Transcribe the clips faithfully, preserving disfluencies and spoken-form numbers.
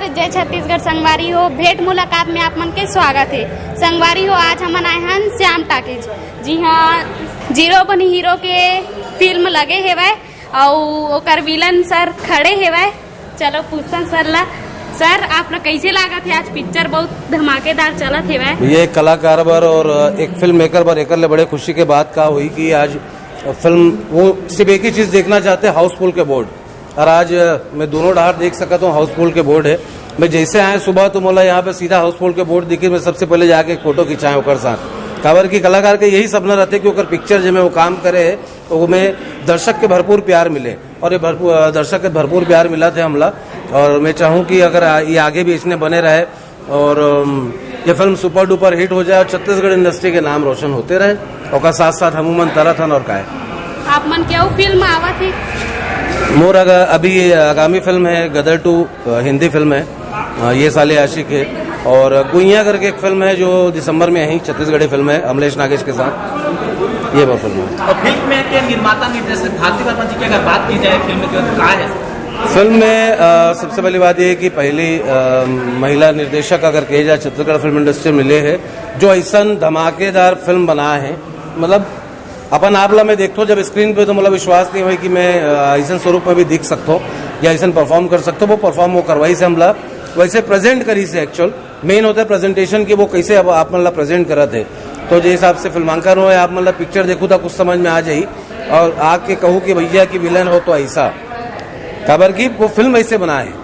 जय छत्तीसगढ़ संगवारी हो, भेंट मुलाकात में आप मन के स्वागत हे। संगवारी हो, आज हमन आए हन श्याम टाकीज, जी हाँ, जीरो बनी हीरो के फिल्म लगे हेवय, अउ ओकर विलन सर खड़े हेवय। चलो पूछथन सर ला। सर, आप ला कैसे लागत हे आज पिक्चर बहुत धमाकेदार चलत हेवय? ये कलाकार बर और एक फिल्म मेकर बर एकर ले बड़े खुशी के बात का हुई कि आज फिल्म वो सिर्फ एक ही चीज देखना चाहते हैं, हाउसफुल के बोर्ड। और आज मैं दोनों डहार देख सकता हूँ, हाउसफुल के बोर्ड है। मैं जैसे आए सुबह तो मोला यहाँ पे सीधा हाउसफुल के बोर्ड दिखे, मैं सबसे पहले जाके एक फोटो खिंचाए ओकर साथ। काबर कि कलाकार के यही सपना रहते कि ओकर पिक्चर जेमे वो काम करे है, वो में दर्शक के भरपूर प्यार मिले। और ये भरपूर, दर्शक के भरपूर प्यार मिला थे हमला। और मैं चाहूँ कि अगर आ, ये आगे भी इसने बने रहे और अम, ये फिल्म सुपर डुपर हिट हो जाए और छत्तीसगढ़ इंडस्ट्री के नाम रोशन होते रहे, ओकर साथ साथ हमू मन तरत हन और काय। आप मन के अउ फिल्म आवत हे? मोर अग-, अभी ये आगामी फिल्म है गदर टू, अ, हिंदी फिल्म है, अ, ये साले आशिक है, और गुइया करके एक फिल्म है जो दिसंबर में आई, छत्तीसगढ़ी फिल्म है अमलेश नागेश के साथ, ये मोर फिल्म है। और फिल्म में के निर्माता निर्देशक भारती वर्मा जी की अगर बात की जाए फिल्म की, तो कहाँ है? फिल्म में अ, सबसे पहली बात ये है कि पहली अ, महिला निर्देशक अगर कहे जाए छत्तीसगढ़ फिल्म इंडस्ट्री में मिले है जो ऐसा धमाकेदार फिल्म बना है। मतलब अपन आप ला मैं देखता हूँ जब स्क्रीन पे तो मतलब विश्वास नहीं हुआ कि मैं अ, ऐसा स्वरूप में भी दिख सकता हूँ या ऐसा परफॉर्म कर सकता हूँ। वो परफॉर्म वो करवाई से हमला वैसे प्रेजेंट करी से एक्चुअल मेन होता है प्रेजेंटेशन कि वो कैसे अब आप मतलब प्रेजेंट करत है। तो जे हिसाब से फिल्मांकन हो आप मतलब पिक्चर देखू था कुछ समझ में आ जाई और आके कहू कि भैया कि विलन हो तो ऐसा। काबर कि वो फिल्म ऐसे बना है।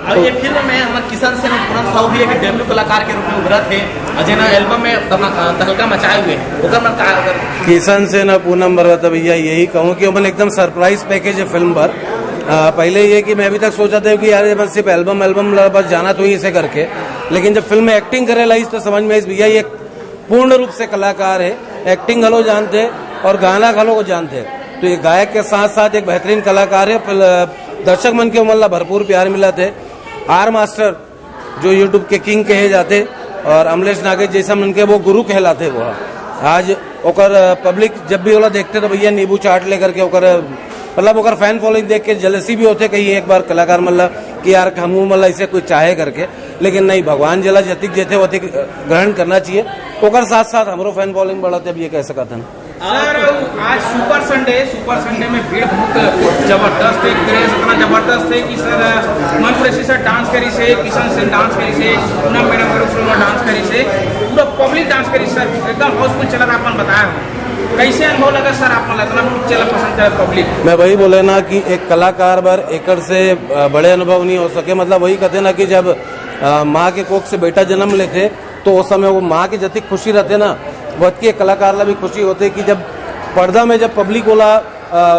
और ये फिल्म में हमारे किशन सेन और पूनम साहू भी एक डेब्यू कलाकार के रूप में उभरत है। अजय ना एल्बम में तमा-, अ, तहलका मचाए हुए हैं। ओकर मन का अगर किशन सेन और पूनम बरवत भैया यही कहूँ कि ओमन एकदम सरप्राइज पैकेज है फिल्म पर। अ, पहले ये कि मैं अभी तक सोचा था कि यार ये बस सिर्फ एल्बम एल्बम ला बस जाना तो ही इसे करके, लेकिन जब फिल्म में एक्टिंग करे लाइस तो समझ में आइस भैया ये पूर्ण रूप से कलाकार है, एक्टिंग घलो जानते हैं और गाना घलो को जानते हैं। तो ये गायक के साथ साथ एक बेहतरीन कलाकार है। फिल-, दर्शक मन के ओमन ला भरपूर प्यार मिला थे। आर मास्टर जो यूट्यूब के किंग कहे जाते और अमलेश नागेश जैसा मन के वो गुरु कहलाते वो। आज ओकर पब्लिक जब भी ओला देखते तो भैया नींबू चाट लेकर के ओकर मतलब ओकर फैन फॉलोइंग देख के जेलसी भी होते कहीं एक बार कलाकार मन ला कि यार हमू मन ला इसे कोई चाहे करके। लेकिन नहीं, भगवान जेला जतिक देथे ओतिक ग्रहण करना चाहिए। ओकर साथ साथ हमरो फैन फॉलोइंग बढ़त है, अब ये कह सकत हन। सर, आज सुपर संडे, सुपर संडे में भीड़ बहुत जबरदस्त है, क्रेज इतना जबरदस्त है कि सर, मनुप्रेशी सर डांस करी से, किशन सिंह डांस करी से, पूनम मैडम के रूप में डांस करी से, पूरा पब्लिक डांस करी सर, एकदम हाउसफुल चलत, आप मन बताए हो। कैसे अनुभव लगा सर, आप मन इतना चला पसंद करे पब्लिक? मैं वही बोले ना कि एक कलाकार बर एकड़ से अ, बड़े अनुभव नहीं हो सके। मतलब वही कहते ना कि जब अ, माँ के कोख से बेटा जन्म लेते तो उस समय वो माँ की जतिक खुशी रहते ना, वतकी एक कलाकार ला भी खुशी होते कि जब पर्दा में जब पब्लिक ओला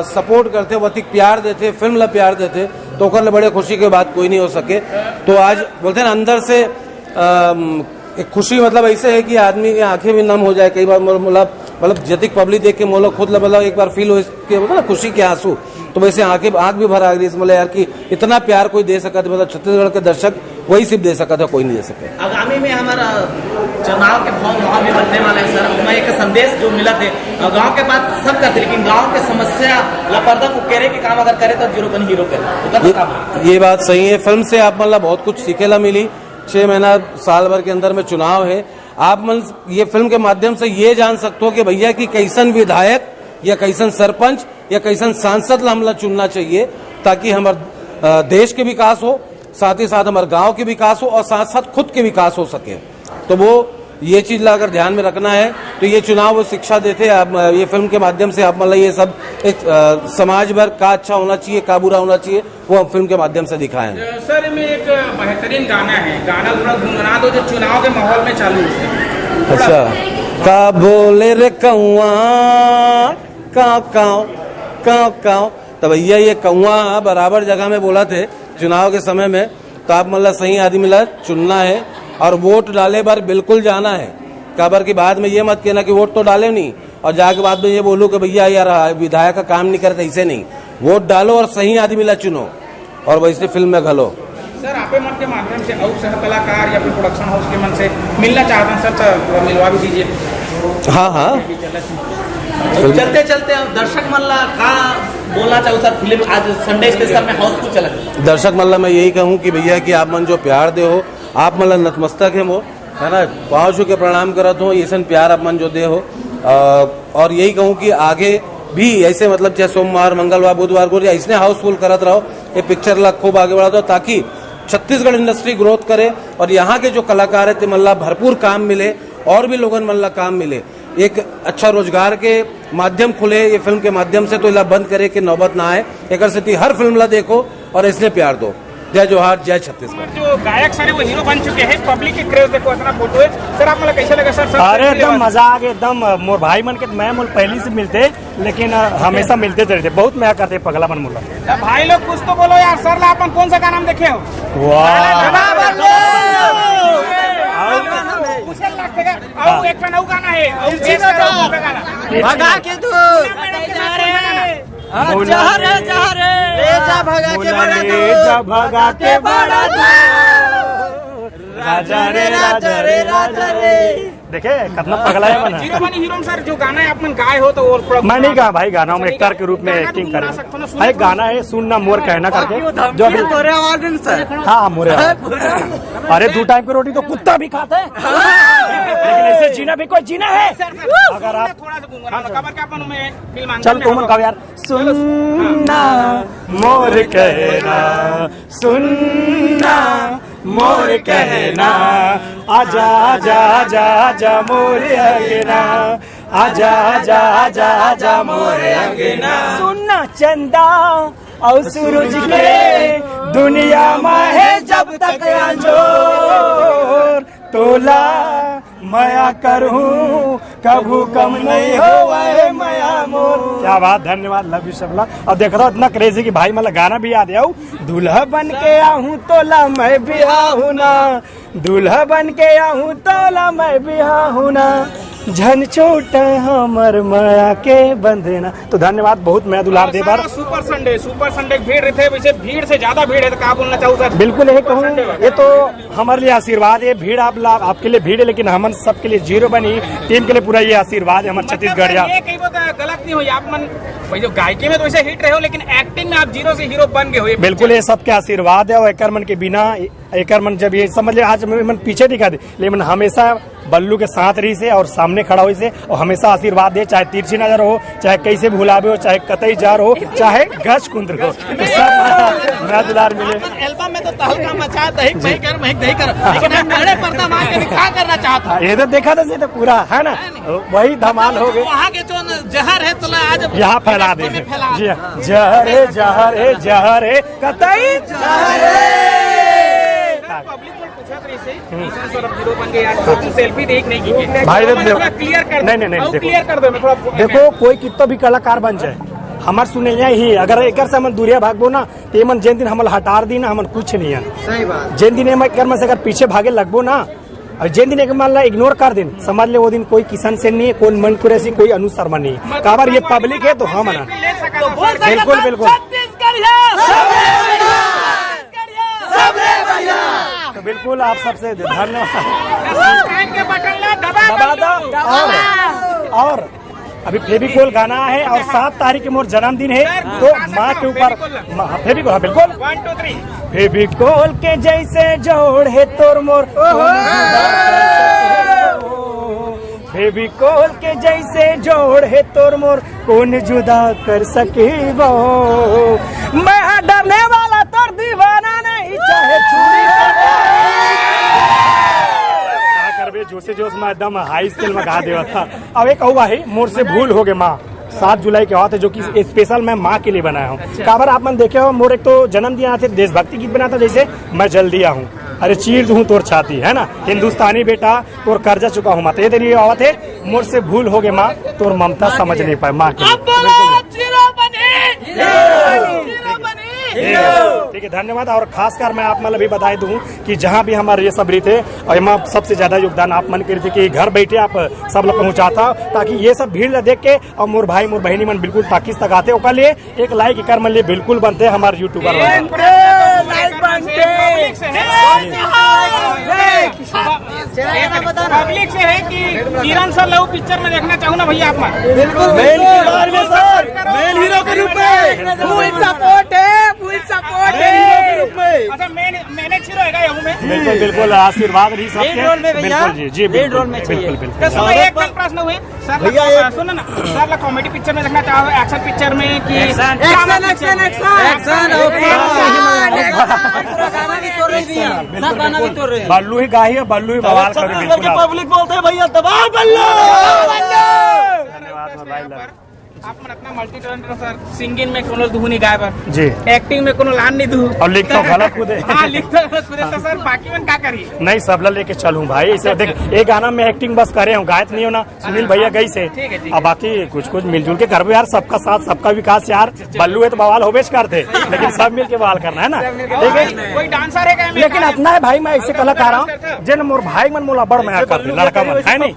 सपोर्ट करते, वतिक प्यार देते, फिल्म ला प्यार देते, तो ओकर ले बड़े खुशी के बात कोई नहीं हो सके। तो आज बोलते हैं ना अंदर से अम, एक खुशी मतलब ऐसे है कि आदमी की आंखें भी नम हो जाए कई बार। मतलब मतलब जतिक पब्लिक देख के मोला खुद ला मतलब एक बार फील हो इसके मतलब ना खुशी के आंसू। तो वैसे आंखें आंख भी भर आ गई इसमें यार कि इतना प्यार कोई दे सकता है, मतलब छत्तीसगढ़ के दर्शक वही सिर्फ दे सकता है, कोई नहीं दे सके। आगामी में हमारा चुनाव के माहौल माहौल भी बनने वाला है सर, हमें एक संदेश जो मिला थे गांव के बात सब करते, लेकिन गांव के समस्या ला पर्दा को केरे के काम अगर करे तो जीरो बन हीरो करे, तो ये, काम ये बात सही है। फिल्म से आप मतलब बहुत कुछ सीखे ला मिली। छह महीना साल भर के अंदर में चुनाव है, आप मन ये फिल्म के माध्यम से ये जान सकते हो कि भैया कि कैसन विधायक या कैसन सरपंच या कैसन सांसद ला हमला चुनना चाहिए, ताकि हमार अ, देश के विकास हो, साथ ही साथ हमारे गांव के विकास हो और साथ साथ खुद के विकास हो सके। तो वो ये चीज ला अगर ध्यान में रखना है तो ये चुनाव वो शिक्षा देते हैं। आप अ, ये फिल्म के माध्यम से आप मतलब ये सब एक अ, समाज भर का अच्छा होना चाहिए, का बुरा होना चाहिए, वो हम फिल्म के माध्यम से दिखाए हैं। सर, में एक बेहतरीन गाना है, गाना थोड़ा गुनगुना दो जो चुनाव के माहौल में चालू हो। अच्छा, का बोले रे कौआ, काव काव, काव काव। तो भैया ये कौआ बराबर जगह में बोला थे चुनाव के समय में। तो आप मतलब सही आदमी ला चुनना है और वोट डाले बार बिल्कुल जाना है। काबर की बाद में ये मत कहना कि वोट तो डाले नहीं और जाके बाद में ये बोलो कि भैया यार विधायक का काम नहीं करते, ऐसे नहीं। वोट डालो और सही आदमी ला चुनो और वैसे फिल्म में घलो। सर, आपे मन के माध्यम से अउ सह कलाकार या फिर प्रोडक्शन हाउस के मन से मिलना चाहते हैं सर, तो मिलवा भी दीजिए। हाँ, हाँ। चलते चलते अब दर्शक मन ला का बोलना चाहूँ सर, फिल्म आज संडे स्पेशल में हाउसफुल चला। दर्शक मन ला मैं यही कहूँ कि भैया कि आप मन जो प्यार दे हो, आप मन ला नतमस्तक हे वो, है ना, पाँव छू के प्रणाम करत हो, ऐसन प्यार आप मन जो दे हो। अ, और यही कहूँ कि आगे भी ऐसे, मतलब, चाहे सोमवार, मंगलवार, बुधवार, गुरुवार, ऐसने हाउसफुल करत रहो, ये पिक्चर ला खूब आगे बढ़ात रहो, ताकि छत्तीसगढ़ इंडस्ट्री ग्रोथ करे और यहाँ के जो कलाकार है, ते मन ला भरपूर काम मिले और भी लोगन मन ला काम मिले, एक अच्छा रोजगार के माध्यम खुले ये फिल्म के माध्यम से, तो इला बंद करे के नौबत ना आए। एकर सेती हर फिल्म ला देखो और इसने प्यार दो। जय जोहार, जय छत्तीसगढ़। जो गायक सर है वो हीरो बन चुके हैं, पब्लिक के क्रेज देखो, इतना फोटो है सर, आप मतलब कैसे लगा सर? अरे, एकदम मजा आ गया, एकदम। मोर भाई मन के मैं मोर पहली से मिलते, लेकिन अ, हमेशा मिलते रहते, बहुत मया करते पगला मन मुला। भाई लोग कुछ तो बोलो यार, सर ला अपन कौन सा गाना में देखे हो? वाह। कुछ अलग थे। और एक ठन अउ गाना है, अउ भगा के तू। हाँ, जहर है, जहर है। ले जा भगा के बड़ा दूर। ले जा भगा के बड़ा दूर। राजा रे, राजा रे, राजा रे। देखे, कितना पगला है बना। जीरो बनी हीरो सर, जो गाना है अपन गाए हो तो वो थोड़ा मैं नहीं गा भाई, गाना में एक्टर के रूप में एक्टिंग करे। एक गाना है सुन ना मोर कहना करके, जो अभी तोरे आवाज में सर। हाँ, मोरे आवाज। अरे, दो टाइम की रोटी तो कुत्ता भी खाता है, लेकिन ऐसे जीना भी कोई जीना है। अगर आप थोड़ा सा गुनगुना, खबर का अपन में फिल्म चल, तुम गाओ यार। सुनना मोर कहना, सुनना मोर कहना, आजा, आजा, आजा, आजा मोर अंगना, आजा, आजा, आजा, आजा मोर अंगना। सुनना चंदा और सूरज के दुनिया में है जब तक अंजोर, तोला मया करहूँ, कभू कम नहीं होवय मया मोर। क्या बात, धन्यवाद, लव यू सबला। अब देख रहा हूँ इतना क्रेजी कि भाई मतलब गाना भी याद है। दूल्हा बन के आहूँ तोला मैं बिहाहूँ ना, दूल्हा बन के आहूँ तोला मैं बिहाहूँ ना, झन छूटे हमर मया के बंधना। तो धन्यवाद बहुत, मैं दुलार दे बार। सुपर संडे, सुपर संडे भीड़ रहते, वैसे भीड़ से ज्यादा भीड़ है, तो क्या बोलना चाहूँ सर? बिल्कुल यही कहूँ, ये तो हमारे लिए आशीर्वाद है, भीड़ आप ला-, आपके लिए भीड़ है, लेकिन हमन सबके लिए जीरो बनी टीम के लिए पूरा ये आशीर्वाद है हमारे छत्तीसगढ़िया। ये कहीं वो तो गलत नहीं हो, आप मन भाई जो गायकी में तो वैसे हिट रहे हो, लेकिन एक्टिंग में आप जीरो से हीरो बन गए हो, ये बिल्कुल, ये सबके आशीर्वाद है। और एकर मन के बिना, एकर मन जब ये समझ ले, आज मन पीछे दिखा दे, लेकिन हमेशा बल्लू के साथ रही से और सामने खड़ा हुई से और हमेशा आशीर्वाद दे, चाहे तिरछी नजर हो, चाहे कैसे भुलावे हो, चाहे कतई जार हो, चाहे गज कुंद्र हो, तो सब मैं दुलार मिले। एल्बम में तो तहलका मचा दही, मैं कर, मैं दही कर, लेकिन हम पहले पर्दा मार के क्या करना चाहता हूँ? ये तो देखा था, ये तो पूरा है ना, वही धमाल हो गए। वहाँ के जो न जहर है, तो आज यहाँ फैला दे। जी हाँ, जहर है, जहर है, जहर है, कतई जहर है। पब्लिक पूछत रहिस हे, हम्म। ईशा सर अब हीरो बन गए यार, तो तू सेल्फी देख नहीं की। भाई, तो देख, मतलब क्लियर कर दे। नहीं, नहीं, नहीं, और देखो। क्लियर कर दे, मैं थोड़ा देखो, कोई कितना भी कलाकार बन जाए, हमार सुनैया ही, अगर एकर से हमन दूरिया भागबो ना, तो ये मन जेन दिन हमन हटार दी ना, हमन कुछ नहीं है। सही बात। जेन दिन ये मन, एकर मन से अगर पीछे भागे लगबो ना, और जेन दिन एक मन ला इग्नोर कर दिन, समझ ले वो दिन कोई किशन सेन नहीं है, कोई मन कुरैशी, कोई अनु शर्मा नहीं है। काबर ये पब्लिक है तो हम ना। तो बोल सकते बिल्कुल, हो, बिल्कुल। छत्तीसगढ़िया। सबले बढ़िया। तो बिल्कुल आप सबसे धन्यवाद। सब्सक्राइब के बटन ला दबा दबा दो। और, और अभी फेविकोल गाना है और सात तारीख के मोर जन्मदिन है, तो माँ के ऊपर, फेविकोल, हाँ, बिल्कुल। वन, टू, थ्री। फेविकोल के जैसे जोड़ है तोर मोर, फेविकोल के जैसे जोड़ है तोर मोर, कौन जुदा कर सके वो? मैं हाँ डरने वाला तोर दीवाना नहीं, चाहे छुरी का। का करबे, जोशे जोश में एकदम हाई स्केल में गा देवा था। अब एक अउ हे, मोर से भूल हो गए माँ, सात जुलाई के होवत हे, जो कि स्पेशल मैं माँ के लिए बनाया हूँ। काबर आप मन देखे हो, मोर एक तो जन्मदिन आथे, देशभक्ति गीत बनाता, जैसे मैं जल्दी आऊँ, अरे चीर दूँ तोर छाती, है ना, हिंदुस्तानी बेटा, तोर कर्जा चुका हूँ माँ। तो ये दिन ये आवत हे, मोर से भूल हो गए माँ, तोर ममता समझ नहीं पाए माँ के। अब बोलो, जीरो बनी। जीरो बनी। ठीक है, धन्यवाद। और खासकर मैं आप मन ला भी बताई दूँ कि जहाँ भी हमारे ये सब रहिथे, और एमा सबसे ज्यादा योगदान आप मन के रहिथे कि घर बैठे आप सब लोग पहुँचाता, ताकि ये सब भीड़ ला देख के और मोर भाई मोर बहिनी मन बिल्कुल टाकिस तक आथे, ओकर लिए एक लाइक एकर मन लिए बिल्कुल बनते हमारे यूट्यूबर मन। पब्लिक से है। पब्लिक से है कि किरण सर लव पिक्चर में देखना चाहूँ ना भैया आप मन। बिल्कुल, बिल्कुल। मेन किरदार में सर, मेन हीरो के रूप में। फुल सपोर्ट है, फुल सपोर्ट है। अच्छा, मेन, मैंने हीरो है क्या यहू में? बिल्कुल, बिल्कुल, आशीर्वाद रही सबके। मेन रोल में भैया, बिल्कुल जी, जी, मेन बिल्कुल, रोल में चाहिए। बिल्कुल, बिल्कुल। तो सर, एक कल प्रश्न हुए, सर, भैया, एक सुनो ना, सर ला कॉमेडी पिक्चर में देखना चाहो, एक्शन पिक्चर में कि action, drama action, picture? Action, action, action, action, action. पूरा गाना भी तोड़ रहे हैं भैया, सब गाना भी तोड़ रहे हैं। बल्लू ही गाही है, बल्लू ही बवाल करे, छत्तीसगढ़ बिल्कुल के आप। पब्लिक बोलते हैं, "भैया, दबा बल्लू।" धन्यवाद, मोबाइल। आप मन इतना मल्टी टैलेंटेड हो सर, सिंगिंग में कोनो दुहू नहीं गाए बर, जी। एक्टिंग में कोनो लान नहीं दुहू। और लिख तो गलत खुद है। हाँ, लिख तो गलत खुद है, तो सर बाकी मन का करी? नहीं, सबला लेके चलूं भाई। इसे देख, एक गाना में एक्टिंग बस करे हूँ, गायत नहीं हो ना, सुनील भैया गई से। ठीक है, ठीक है। अब बाकी कुछ कुछ मिलजुल के करबो यार, सबका साथ सबका विकास यार। बल्लू है तो बवाल होबेच करते, लेकिन सब मिल के बवाल करना है ना, ठीक है? कोई डांसर है क्या? लेकिन इतना है भाई, मैं ऐसे कलाकार हूँ, जेन मोर भाई मन मोला बड़ मया करते, लड़का मन है नहीं,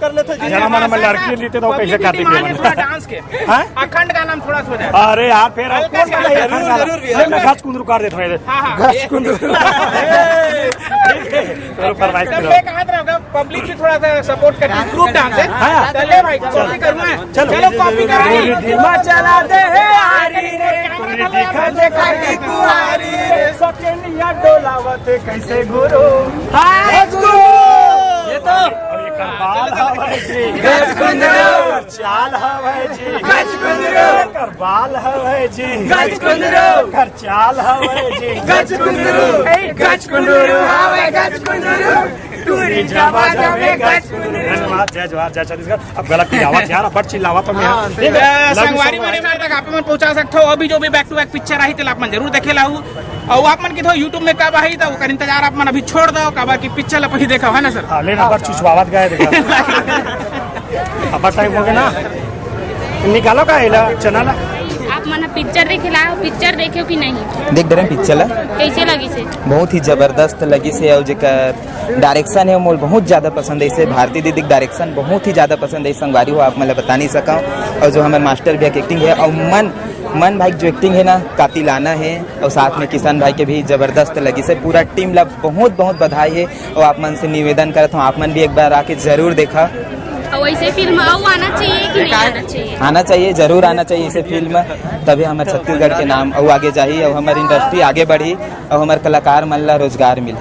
जना मन में लड़की लेते तो कैसे करते थे मन? हाँ? अखंड गाना में थोड़ा सा हो जाए। अरे यार, फिर अब कौन गाना है अखंड गाना? जरूर, जरूर भैया। ले, मैं गच कुंदरू कर देता हूँ, ये। हाँ, हाँ, गच कुंदरू। चलो, फरमाइश करो। मैं कहा था, पब्लिक भी थोड़ा सा सपोर्ट करती है, ग्रुप डांस है। हाँ। चले भाई, कॉपी करूँ मैं। चलो। चलो, कॉपी करो। पूरी दिल में चला दे है आरी रे, पूरी दिखा दे काटी कुआरी रे, सकेनिया डोलावत कैसे गुरु। हाँ, गुरु। ये तो। और ये करबाल हवा है जी। गच कुंदरू। चाल हवै जी। गच कुंदरू। एकर बाल हवै जी। गच कुंदरू। एकर चाल हवै जी। गच कुंदरू। ए, गच कुंदरू हवै, गच कुंदरू। टूरी जबा जबे गच कुंदरू। धन्यवाद, जय जोहार, जय छत्तीसगढ़। अब गलत चिल्लावत यार, अब बड़ चिल्लावत हो मैं। हाँ, ठीक है? अ, love you so संगवारी much। मन, एमन तक आप मन पहुंचा सकथो। अभी जो भी बैक टू बैक पिक्चर आही, तेला आप मन जरूर देखे लाहू। अउ आप मन किथो YouTube में कब आही, त ओकर इंतजार आप मन अभी छोड़ दो, काबर कि पिक्चर ला पहली देखो, है ना सर? हाँ, ले ना, पर चुचवावत गए देखा। अब टाइम हो गया ना, निकालो का एला, चना ला। आप मन पिक्चर देखे ला, पिक्चर देखे हो कि नहीं? देख डरे पिक्चर ला। कैसे लगिस हे? बहुत ही जबरदस्त लगिस हे, अउ जेकर डायरेक्शन हे, मोल बहुत ज्यादा पसंद है। इसे भारती दीदी के डायरेक्शन बहुत ही ज्यादा पसंद है, संगवारी हो, आप मन ला बता नहीं सका। और जो हमारे मास्टर भैया की एक्टिंग है, और मन, मन भाई की जो एक्टिंग है ना, कातिलाना है। और साथ में किशन भाई के भी जबरदस्त लगिस हे। पूरा टीम ला बहुत बहुत बधाई है, और आप मन से निवेदन करत हूँ, आप मन भी एक बार आके जरूर देखा। और वैसे फिल्म अउ आना चाहिए कि नहीं आना चाहिए? आना चाहिए, जरूर आना चाहिए इसे फिल्म, तभी हमारे छत्तीसगढ़ के नाम और आगे जाही और हमारी इंडस्ट्री आगे बढ़ी और हमारे कलाकार मन ला रोजगार मिली।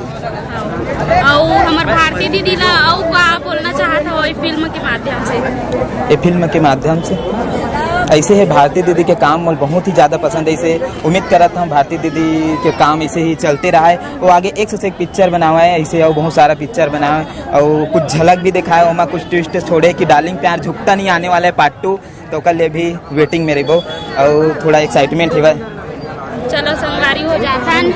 अउ हमर भारती दीदी ला अउ का बोलना चाहत हो ये फिल्म के माध्यम से? ये फिल्म के माध्यम से ऐसे है, भारती दीदी के काम मोल बहुत ही ज्यादा पसंद है। इसे उम्मीद करत हूँ भारती दीदी के काम ऐसे ही चलते रहा है, वो आगे एक से एक पिक्चर बनावा है, ऐसे और बहुत सारा पिक्चर बनावा है और कुछ झलक भी दिखाए, ओमा कुछ ट्विस्ट छोड़े कि डार्लिंग प्यार झुकता नहीं आने वाला है पार्ट टू, तो ओकर लिए भी वेटिंग में रहिबो और थोड़ा एक्साइटमेंट हेवय। चलो संगवारी हो जाथन,